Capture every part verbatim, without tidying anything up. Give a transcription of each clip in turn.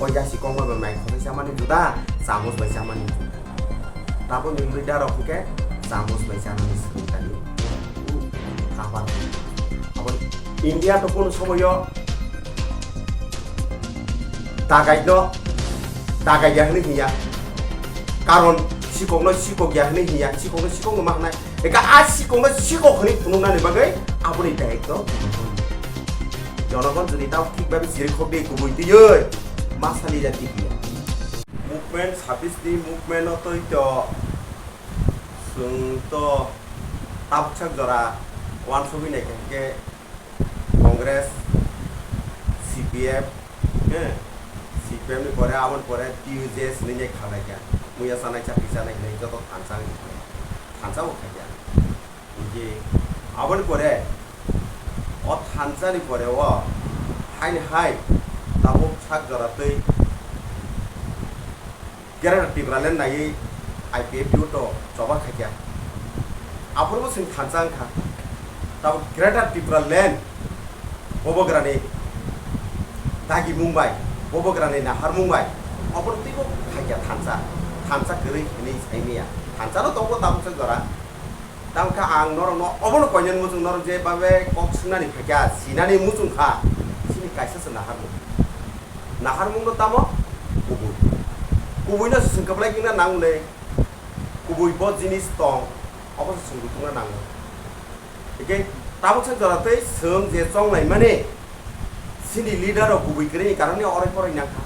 Oya si kok bai mai khosai chamani juda, chamus bai chamani juda. Tabuk ni leader rok hwnkhe chamus bai chamani swrwngkani. Kabar. Abo India to kono somoyo dagai no dagai ya hwnwi hinya. Karon sikok no sikok ya hwnwi hinya, sikok no sikok no ma hwnai. Eka a sikok no sikok hwnwi phunuknani bagwi aboni daikto. Jonogon jodi tamo thik babe siri khok de kubui twiwi ma sali ya tiki ya. Movement sabis ni movement o twi to chwng to tabuksak jora wansugwi naikha hwnkhe Congress, C P M, eh, C P M ni pore aboni pore T U J S hinwi nai khalai kha. Muya chanai chakri chanai hinwi joto thansa wngwi thansa bo khaikha. Hinkhe aboni pore o thansa ni pore o haini hai tabuk sak jora twi Greater Tipraland naiwi I P F T O to choba khaikha. Aphuru bo chwng thansa wngkha. Tabuk Greater Tipraland bobogra ni dagi mung bai, bobogra ni nahar mung bai, obono twibo khaikha thansa, thansa kwrwi hinwi saimaya. Thansa no tongo tabuk sak jora. Tamo khe ang norokno obono koinani muchung, norok je babe kok swngnani phaikha, sinani muchung kha, chini kaisa se naharmung. Naharmung no tamo kubui. Kubui no se chwng kwplai wngna nang le, kubui bo jinis tong, obo se chwng rwtwngna nango. Hikhe tabuk se jora tei chwng je chong lai mani, chini leader rok kubui kwrwini karon ni oroi poroi nang kha.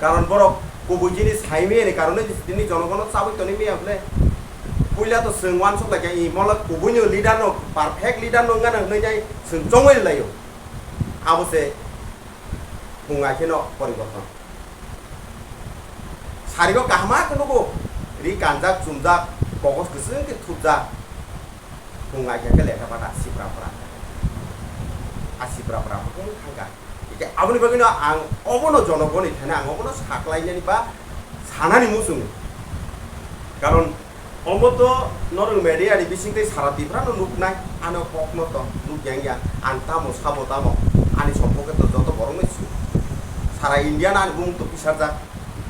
Karon borok kubui jinis saimani karon no tini jonogono chabwi toni maya bwle. Puila to chwng wansuk lai kha, i mola kubui no leader no, perfect leader no wngna hwnwi nai chwng chongwi lai o. Abo se phung ai kheno poriborton. Sarigo kaham khe nugo, ri kanjak, chumjak, kogos kwchwng khe thupjak. Phung ai khe letha pata sipra pra. A sipra pra phung thangkha. Hikhe aboni bagwino ang obono jonogoni thani ang obono saklainani ba sanani muchungo. Karon omo to norok media ni bisingtwi sara Tripura no nuknai, ano kokno to nukya wngya, ang tamo sabo tamo, ani sompoke to joto borok no sio. Sara India no ani bumung to pisarjak,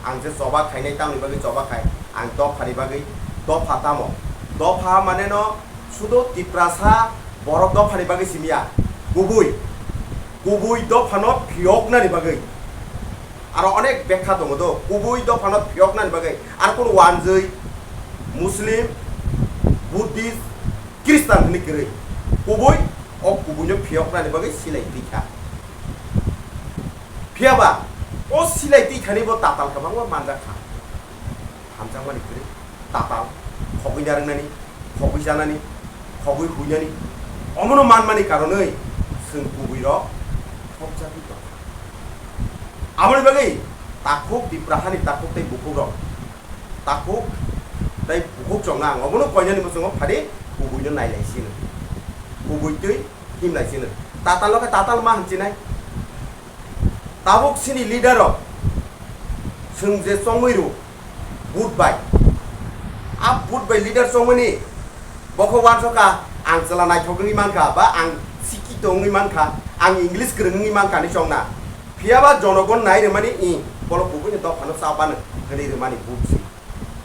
ang je choba khainai tamoni bagwi choba khai, ang dopha ni bagwi dopha tamo, dopha mane no sudo Tiprasa borok dopha ni bagwi simiya, kubui, kubui dopha no phiyoknani bagwi. Aro onek bekha tongo do, kubui dophano phiyoknani bagwi. Ar kunu wanjwi Muslim, Buddhist, Christian hwnwi kwrwi. Kubui, o kubuino phiyoknani bagwi silai twi kha. Phiyaba, o silai twi thani bo tatal kwbangma manjak kha. Hamjakmani kwrwi tatal, khogwi narwknani, khogwi chanani, khogwi huinani, omono manmani karonwi chwng kubuirok thopjagwi tongkha. Aboni bagwi takhuk Tipra hani takhuk tei bukhukrok, takhuk tei bukhuk chongna ang omono koinani muchungo phadi kubuino nailai sino, kubui twi himlai sino. Tatal no khe tatal ma hinsinai. Tabuk chini leader rok chwng je chongwi rw vote bai, a vote bai leader chongmani bokho wansokha ang chwla naithok wngwi mankha ba ang sikito wngwi mankha, ang English kwrwng wngwi mankha hinwi chongna. Phiyaba jonogon nai rwmani i bolo kubuino dophano cha bano hwnwi rwmani vote si.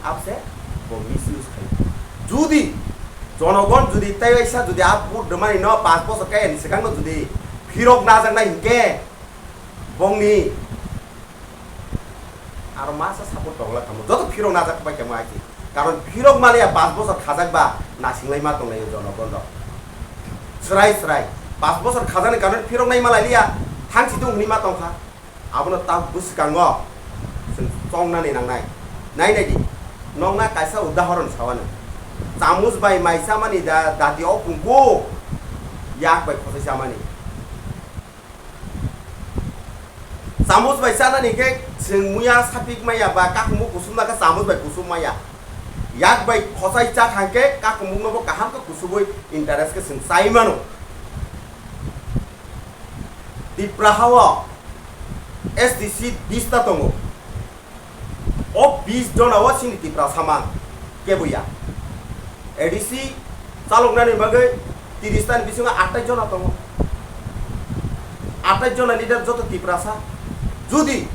Abse bo misuse khai. Judi jonogon judi tei waisa judi a vote rwmani no panch bochor kaya ni swkang no judi phirok najaknai hinkhe bongni aro masa support tongla kamo joto phirok najak bai kamo aiki. Karon phirok maliya panch bochor khajak ba nasinglai ma tonglai o jonogon rok. Srai srai panch bochor khajani karon phirok nai malai liya thangsi tung hwnwi ma tongkha. Abono ta bwskango chwng chongnani nangnai. Nai nai di, nokna kaisa udahoron sawano. Chamus bai mai chamani da, dati o kungku yak bai khosai chamani. Chamus bai chanani khe chwng muya sapik maya ba kakungbo kusum na khe chamus bai kusum maya. Yak bai khosai chak hangkhe kakungbo nobo kaham khe kusubui interest khe chwng chai mano. Tipra hao S T C bis ta tongo. O bis jona o chini Tipra samang kebo ya. A D C chaloknani bagwi tiris ta ni bisingo atai jona tongo. Atai jona leader joto Tiprasa. Jodi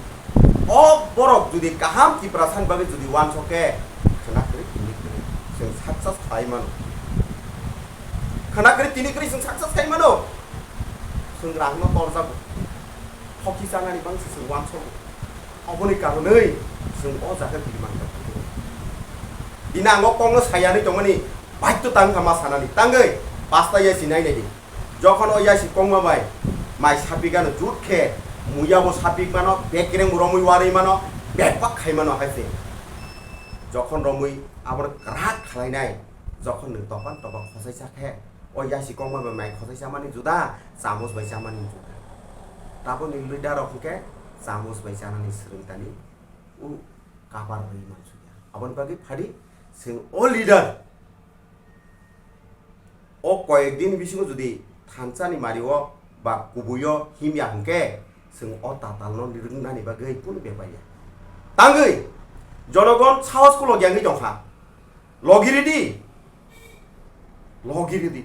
o borok jodi kaham Tiprasani bagwi jodi uansuk khe, khwna kwrwi tini kwrwi chwng success khlai mano. Khwna kwrwi tini kwrwi chwng success khai mano. Chwng rangno torjago. Thoki chanani bangsi chwng uansugo. Oboni karonwi chwng o jaga tini mankha. Dini ang o kokno sayanwi tongmani baidhota wngkha ma sanani. Tangwi pasta yasi nai nai di. Jokhon o yasi kongma bai mai sapik ano jut khe, muya bo sapik mano, bekereng bo romwi warwi mano, bebak khai mano hai se. Jokhon romwi abono kwrak khlainai, jokhon nwng topan topan khosai sa khe, o yasi kongma bai mai khosai chamani juda, chamus bai chamani juda. Taboni leader rok hwnkhe chamus bai chanani swrwng tani, u kapar bai mansukya. Aboni bagwi phadi chwng o leader O koyek din bisingo jodi thansani mario ba kubuio himya hwnkhe, chwng o tatalno nirwknani bagwi kunu bepar ya. Tangwi jonogon sahos kulo gyangwi tongkha. Logi ridi. Logi ridi.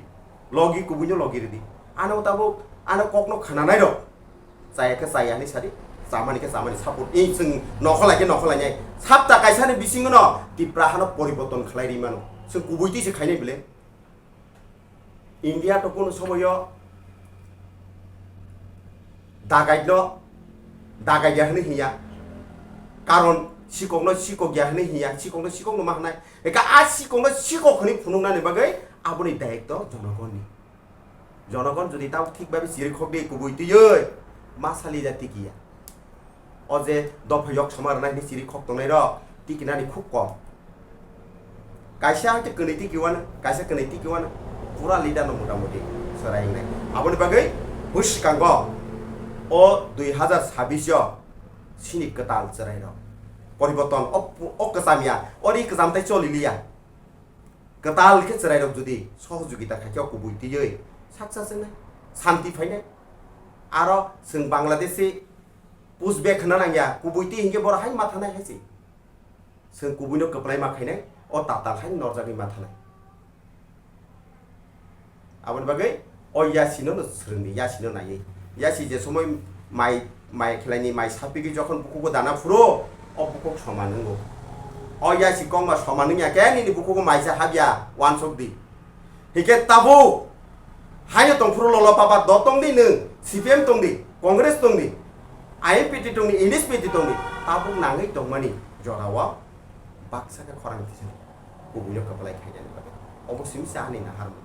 Logi kubuino logi ridi. Ano tabuk ano kokno khananai rok. Chaya khe chaya hinwi sadi, chamani khe chamani, support ni chwng nokholai khe nokholai nai. Sapta kaisani bisingo no Tipra hano poriborton khlai ri mano. Chwng kubui twi se khainai bile. India to kuno somoyo dagaitno dagait ya hinwi hinya. Karon sikokno sikok ya hinwi hinya, sikokno sikokno ma hinai. Eka a sikokno sikok hinwi phunuknani bagwi aboni dayitto jonogonni. Jonogon jodi tamo thik babi chiri khok di kubui twiwi ma sali ja tikiya. O je dopha yok sama rwnai hinwi chiri khok tongnai rok tikinani khub kom. Kaisa hwnkhe kwnwi tiki wano, kaisa kwnwi tiki wano pura leader no mota moti chwrai wngnai. Aboni bagwi bwskango o dui hazar sabis o chini kwtal chwrai rok poriborton o, o kwcham ya, o ri kwcham tai choli liya. Kwtal khe chwrairok jodi sohojogita khaikhe o kubui twiwi success wngnai, santi phainai. Aro chwng Bangladeshi pushback hwnna nangya, kubui twi hinkhe borok hai mathanai hai se. Chwng kubuino kwplai ma khainai, o tatal hai norjagwi mathanai. Aboni bagwi o yasino no swrwngdi, yasino naiwi. Yasi je somoi mai, mai khlaini, mai sapigwi jokhon bukhugo dana phuru, o bukhuk soman wngo. O yasi kokma soman wngya khe nini bukhugo maisa habya, uansukdi. Hinkhe tabuk haino tongphuru lolo papa do tongdi nwng, C P M tongdi, Congress tongdi, I N P T tongdi, N S P T tongdi, tabuk nangwi tongmani jorao baksa khe khorang tisa kubuino kwplai khainani bagwi. Obo simi se ani naharmung.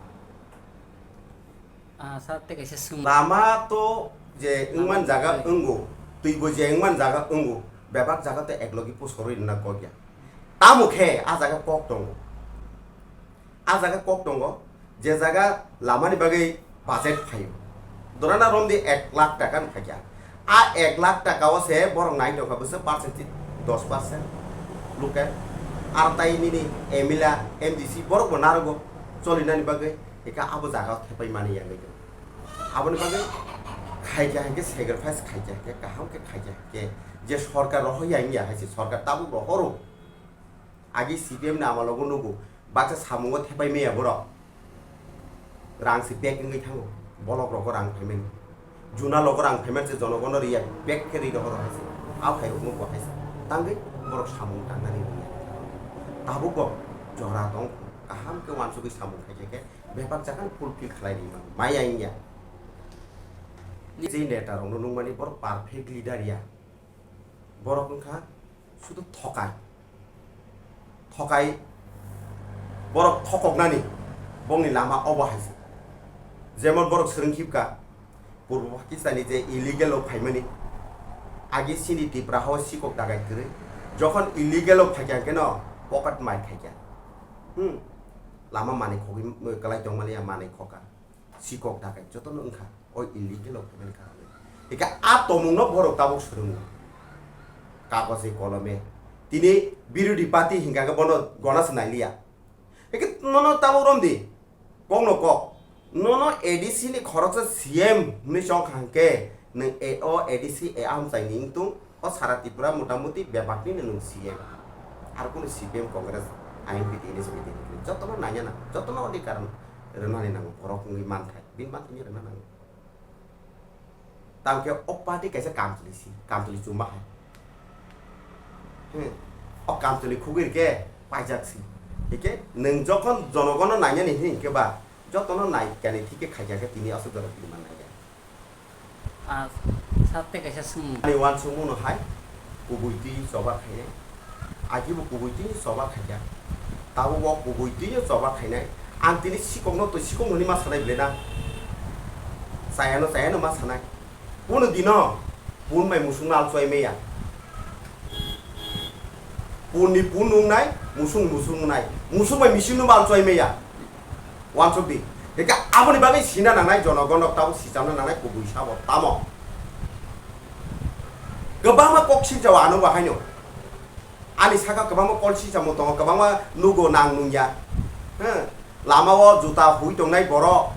Ah, sir, tei kaisa swng- Lama to je wngman jaga wngwi. Wngo, twibo je wngman jaga wngo, bebak jaga to eklogi pusorwi rwna kok ya. Tamo khe a jaga kok tongo. A jaga kok tongo, je jaga lamani bagwi budget phaio. Dorana romdi ek lakh taka wng khaikha. A ek lakh taka o se borok nai tongkha bwswk percent, dos percent local. Ar tai nini M L A, M D C borok bo narogo cholinani bagwi, eka abo jaga o thepai mani yangwi tongo. Aboni bagwi khaikha hinkhe sacrifice khaikha hinkhe kaham khe khaikha hinkhe je sorkar rohor ya wngya hai se sorkar tabuk rohoro. Agi C P M ni amalogo nugo, baksa samungo thepai maya borok. Rang se bag wngwi thango, bolok rogo rang phaimani. Juna logo rang phaiman se jonogono riya, bag khe ri rohoro hai se. A phairokno bo hai se. Tangwi borok samung tangnani riya. Tabuk bo jora tong, kaham khe uansugwi samung khaikhe khe bebak jagan fulfill khlai ri mano. Maya wngya. Je neta rokno nukmani borok perfect leader ya. Borok wngkha sudu thokai. Thokai borok thokoknani bongni lama obo hai se. Jemon borok swrwng khibka Purbo Pakistan ni je illegal o phaimani agi sini Tipra hao sikok dagai kwrwi. Jokhon illegal o phaikha hwnkhe no pocket mar khaikha. Hmm. Lama manwi khogwi kwlai tongmani ya manwi khoka. Sikok dakai jotono wngkha o illegal o phaimani karonwi. Eka a tongmungno borok tabuk swrwngo. Kagoj kolome. Tini birodhi party hinkha khe bono gona se nailiya. Eke nono tabuk romdi. Kokno kok. Nono A D C ni khoroksa C M hwnwi chongkha hwnkhe nwng a-, o A D C a amchaini wngtung. O sara Tripura motamuti bebakni no nwng C M. Ar kunu C P M Congress I N P T N S P T jotono nanya na, jotono odhikar rwnani nango, borok wngwi manthai, bini manthai rwna nango. Tamo khe o party kaisa kamchwlwi si, kamchwlwi chumba hai. Hmm. O kamchwlwi khugwi rikhe paijak si. Hikhe nwng jokhon jonogono nainani hini hinkhe ba, jotono nai kani thik khe khaikha khe tini aswk jora tini man naiya. Ah, sir, tei kaisa swngmung. Ani uansukmung no hai kubui twi choba khainai. Agi bo kubui twi choba khaikha. Tabuk bo kubui twi choba khainai. Ang tini sikok no twi sikok no ni ma sanai bwle na. Chaya no chaya no ma sanai. Kuno dino pun bai musung no alchoi meya. Pun ni pun nungnai, musung musung nungnai. Musung bai mising no alchoi meya. Wansuk di. Hingke aboni bagwi sina nangnai jonogon rok tabuk sichamna nangnai kubui sabo tamo. Kwbangma kok sijao ano bo haino. Ani saka kwbangma kol sichamo tongo, kwbangma nugo nang nungya. Huh? Lama o juta hui tongnai borok.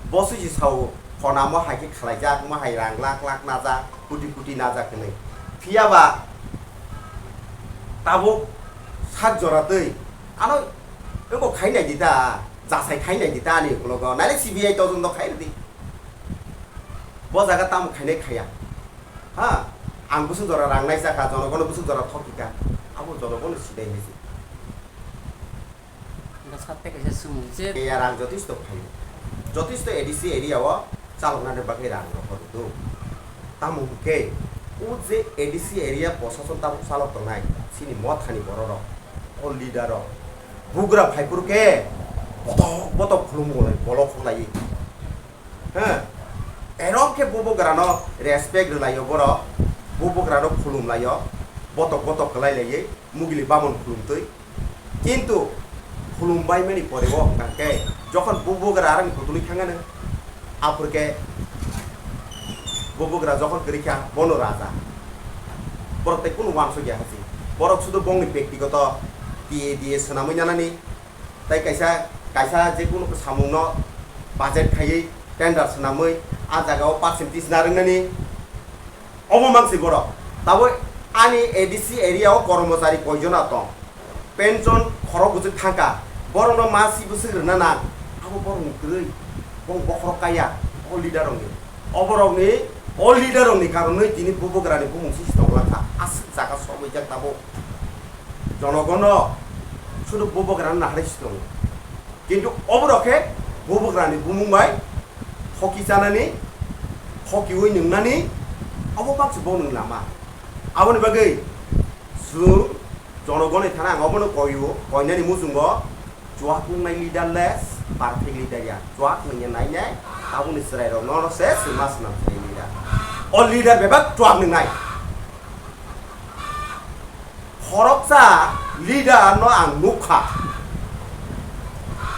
Bo susi sao phonamo hai khe khlaijak, mo hai rang lak lak najak, kuti kuti najak hinwi. Phiya ba tabuk sak jora twi ano eko khai nai di ta, jasai khai nai di ta ani ukologo. Naile C B I todonto khai rw di. Bo jaga tamo khainai khaya. Ha? Ang bwswk jora rang nai chakha, jonogono bwswk jora thokikha. Abo jonogono sinai hai se. Hingke sir, tei kaisa swngmung je. Eya rang jotisto phaio. Jotisto A D C area o chaloknani bagwi rang rok rwdu. Tamo hwnkhe o je A D C area prosason tabuk chalok tongnai, chini mothani borok rok, o leader rok, bugra phaiphuru khe botok botok khulumung lai, bolok khlaiwi. He, erok khe bubugrano respect rwlaio borok, bubugrano khulumlaio, botok botok kwlai laiwi, mugili bamon khulumtwi. Kintu khulumbai mani pore o hwnkha khe, jokhon bubugra aroni kutulwi thangano, aphur khe bubugra jokhon kwrwi kha, bono raja. Borok tei kunu uansukya hasi. Borok sudu bongni bektigoto T A D A swnamwi nanani, tei kaisa, kaisa je kunu samungno budget khaiwi tender swnamwi a jagao percentage narwknani obo mangsi borok. Taboi ani A D C area o kormochari koijona tong, pension khorok bwswk thangkha, borokno masi bwswk rwna nang, abo borokni kwrwi, bong bokhorok kaya o leader rokni, oborokni, o leader rokni karonwi tini bubugrani bumung sisi tonglankha, aswk jaga sogwijak tabuk. Jonogono sudu bubugrano naharwi si tongo. Kintu oborok khe bubugrani bumung bai thoki chanani, thokiwi nungnani, obo baksa bo nwng lama. Aboni bagwi chwng jonogoni thana ang obono koio, koinani muchungo chuak wngnai leaderless, perfect leader ya. Chuak nwngya nainai, tabukni chwrairokno se swima swnam se leader. O leader bebak chuak nwngnai. Khoroksa leader no ang nukha.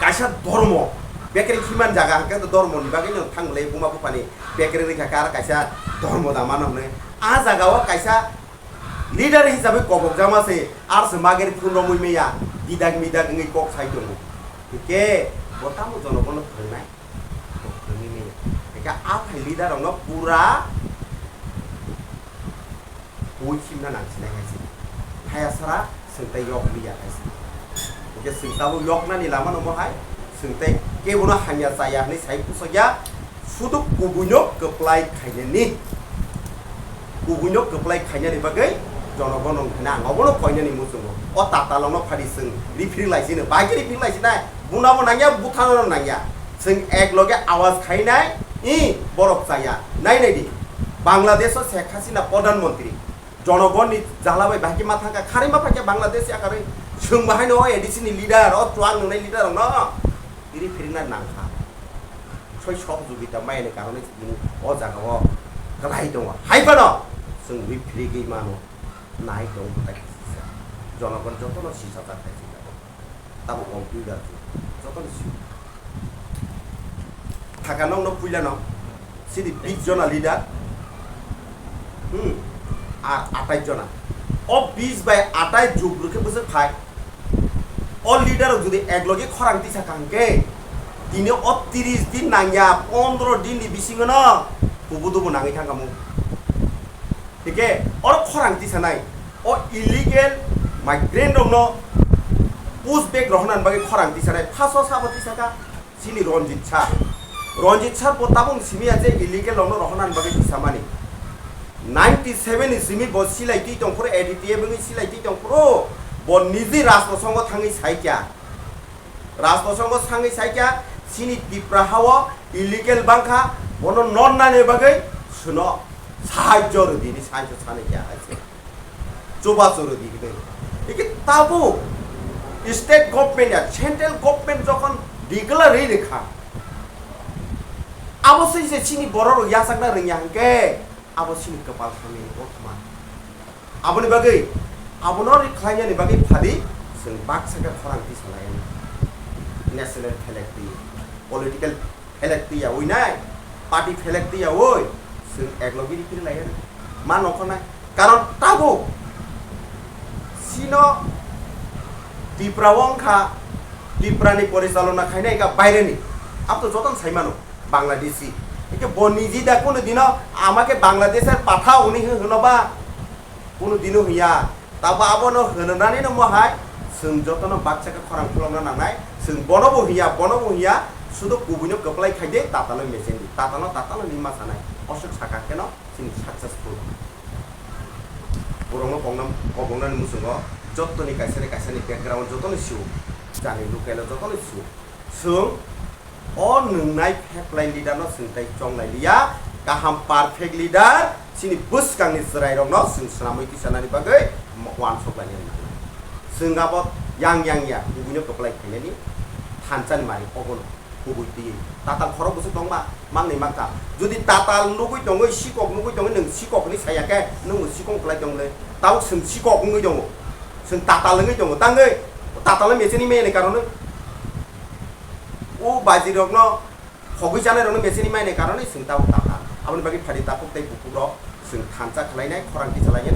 Kaisa dhormo, bekre khiman jaga hwnkhe to dhormo ni bagwi no thang le buma bupani bekre rikha khe, ar kaisa dhormo da mano hwnwi. A jaga o kaisa leader hisabe kobok jama se, ar se mageri phun romwi meya, didak midak wngwi kok sai tongo. Hwnkhe bo tamo jonogono phwrwngnai? Bo phwrwngwi meya. Hwnkhe a phai leader rokno pura Ui himna nang sinai hai se. Haya sara chwng tei yok liya hai se. Hwnkhe chwng tabuk yoknani lama no bo hai. Chwng tei kebono hamya chaya hwnwi sai pusokya. Sudu kubuino kwplai khainani. Kubuino kwplai khainani bagwi jonogono hwnkhai ang obono koinani muchungo. O tatalokno phadi chwng riphirik lai sino. Bai khe riphirik lai sinai. Bunabo nangya, buthano nangya. Chwng ek loge awaz khainai, i borok chaya. Nai nai di. Bangladesh o Sheikh Hasina Pradhan Mantri. Jonogonni jala bai bahai khe ma thangkha, kharwi ma phaikha Bangladesh yakarwi. Chwng bahaino o A D C ni leader, o chuak nungnai leader rokno iri phirikna nangkha. Soi sohojogita maini karone chini o jaga o kwlai tongo. Hai phano chwng ri phirigwi mano. Nai tongo tai sisa. Jonogon jotono sisa ta khai sisa. Tamo computer jotono si. Thaka nokno puila no. Sini bis jona leader. Hmm. Ar atai jona. O bis bai atai jubru khe bwswk phai. O leader rok jodi ek loge khorang tisa kha hwnkhe, tini o tris din nangya, pondro din ni bisingo no kubu dubu nangwi thangkha mung. Hwnkhe oro khorang tisanai, o illegal migrant rokno push back rohornani bagwi khorang tisanai, phaso sabo tisakha chini Ranjit Shah, Ranjit sir bo tabuk simi ya je illegal rokno rohornani bagwi tisamani. Ninety seven ni simi bo silai twi tongphuru, A D P F wngwi silai twi tongphuru, bo niji rajkosongo thangwi saikya. Rajkosongo thangwi saikya, chini Tipra hao illegal bangkha, bono nornani bagwi suno sahajjo rwdi hinwi sancho sanwi kya hai se. Chubachu rwdi hinwi. Eke tabuk state government ya central government jokhon declare rwi rwkha, abo se se chini bororok yachakna rwngya hwnkhe abo chini kwpal hamyani kothoma. Aboni bagwi, abono ri khlainani bagwi phadi chwng baksa khe khorang tisalai national flag twi, political flag twi yaui nai, party flag twi yaui chwng eklogi ri phiri lai ma nokho nai. Karon tabuk chino Tipra o wngkha, Tipra ni porichalona khainai ka baireni, abo to jotono sai mano, Bangladeshi. Eke bo niji da kunu dino ama khe Bangladesh er patha hwnwi hwn-, hwno ba? Kunu dino hwnya. Tabo abono hwnanani no mohai, chwng jotono baksa khe khorang khulokna nangnai. Chwng bono bo hwnya, bono bo hwnya, sudo kubuino kwplai khai de, tatalo mecheng di. Tatalo, tatalo hinwi ma sanai. Oswk saka khe no chini successful. Borokno kongna, kobongnani muchungo jottoni kaisani, kaisani background jotono sio. Jani local o jotono sio. Chwng o nwngnai pheplai leader no chwng tai chonglai liya, kaham perfect leader, chini bwskangni chwrairokno chwng swnamwi tisanani bagwi mo-, uansuk lainani nangnai. Chwng abo yang yang ya, kubuino kwplai khainani thansani mari obono kubui twiwi. Tatal khorok bwswk tongma, mangnwi mankha. Jodi tatal nugwi tongwi, sikok nugwi tongwi, nwng sikok hinwi saya khe, nwng bo sikok kwlai tong le. Tabuk chwng sikok wngwi tongo, chwng tatal wngwi tongo, tangwi tatal mecheni meyani karonwi. O bajirokno khogwi chanairokno mecheni maini karonwi chwng tabuk tatal. Aboni bagwi phadi takhuk tei bukhukrok chwng thansa khlainai, khorang kisa lainai,